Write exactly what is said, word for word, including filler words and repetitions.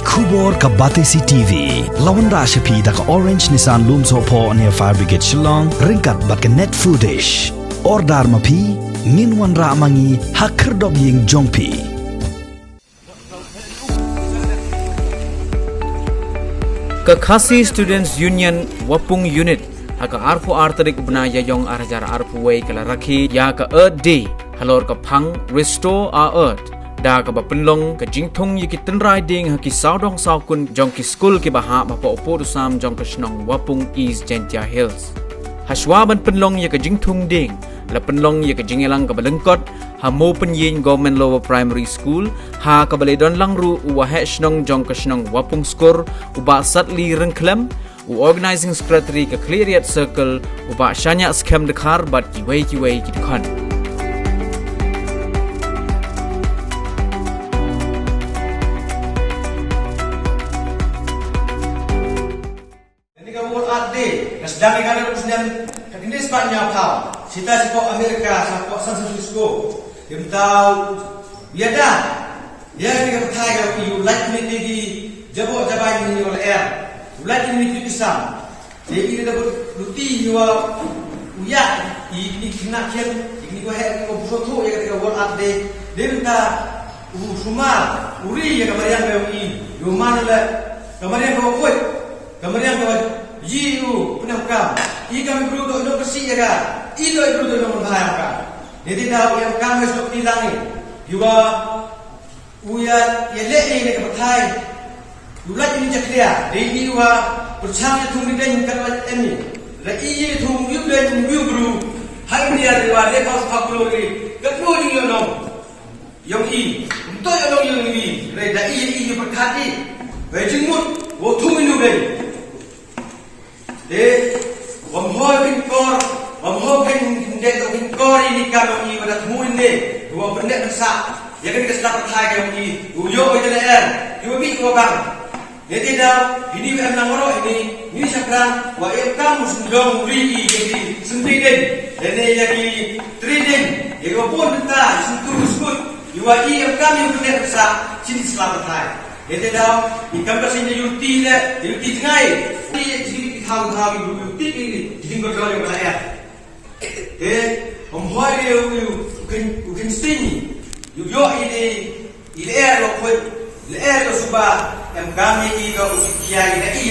Khubor ka Batesi T V. La wanrah sha phi da ka Orange Nissan Lumsohphoh near Fire Brigade Shillong, ryngkat bad ka Net Foodish. Order ma phi, ngin wanrah ma ngi ha khyrdop ïing jong phi. Ka Khasi Students Union Wapung Unit ha ka arphew ar tarik u bnai Ïaïong ar hajar arphew wei ka la rakhe ïa ka Earth Day halor ka phang Restore Our Earth, da kaba pynlong ka jingthung ïa ki tynrai dieng ha ki sawdong sawkun jong ki skul kiba hap hapoh u pud u sam jong ka shnong Wapung, East Jaintia Hills. Hashwa ban pynlong ïa ka jingthung dieng, la pynlong ïa ka jingïalang kaba lyngkot ha Mowpynïein Government Lower Primary School, ha kaba la ïadon lang ruh u waheh shnong jong ka shnong Wapung Skur, u Bah Satli Ryngkhlem, u Organising Secretary ka Khliehriat Circle, u Bah Shaniah Skhem Dkhar, bad kiwei kiwei ki dkhot. Kane ka World Earth Day ka sdang ïa ka, ka dei ka snem ka khyndai spah hynñiewphew, shata shapoh America, shapoh San Francisco. Te mynta u ïada ïa kane ka pyrthai ka, u lait kine ki jaboh jabai, kine ki lyer, u lait kine ki ksam. Te i da bud luti ïa u ïa i kine ki khynnah khian, i kine ki waheh, ki ba sngewthuh ïa kata ka World Earth Day. Te mynta u sumar, u ri ïa ka mariang ka jong i, ïa u man u leh ka mariang kaba khuid, ka mariang kaba ji u pyndonkam. I kam i bru to i nongkyrsih ïa ka, i to i bru to i nongpynbha ïa ka. Te te da u ïa kam ka sngewthuh lang i, ïa u ïa, ïa leh ïa ka pyrthai. U lait ïa i jakhlia, dei i wa pyrshang ïa thung ri deiñ ka lait em i. La i ïa thung ïa u deiñ ïa u bru. Hai India ri wa le pa pa kulo ri. Ka tro jingïohnong ïong i, um to ïohnong ïong i, re da i i i pyrkhat i. Re jingmut, wo thung i lu dei. Te, wam hoi phin kor, wam hoi phin dei to phin kor i ni ka long i wa da thmu ne, wa phin dei phin sa. Ïa kane ka sla pyrthai ka long i, u ïoh i te le er, i wa bi i wa bang. Nete da, ini wi em nang ro ini, ni sakran, wa em kam sendong ri i, jadi sendiri den. Dan ni lagi tri den, ya wa pun benta, sentu skut, i wa i em kam yang punya besar, sini selamat hai. Nete da, i kam ka sini yuti le, yuti ngai. Ti sini ki thau thau, yuti ini, jadi berdoa yang lain. Te, ym hoi ïa u, u khin, u khin sting. Ïoh ïoh i de, i lyer ïoh khuid, lyer ïoh suba, em kam ïa i ka u khia i da i,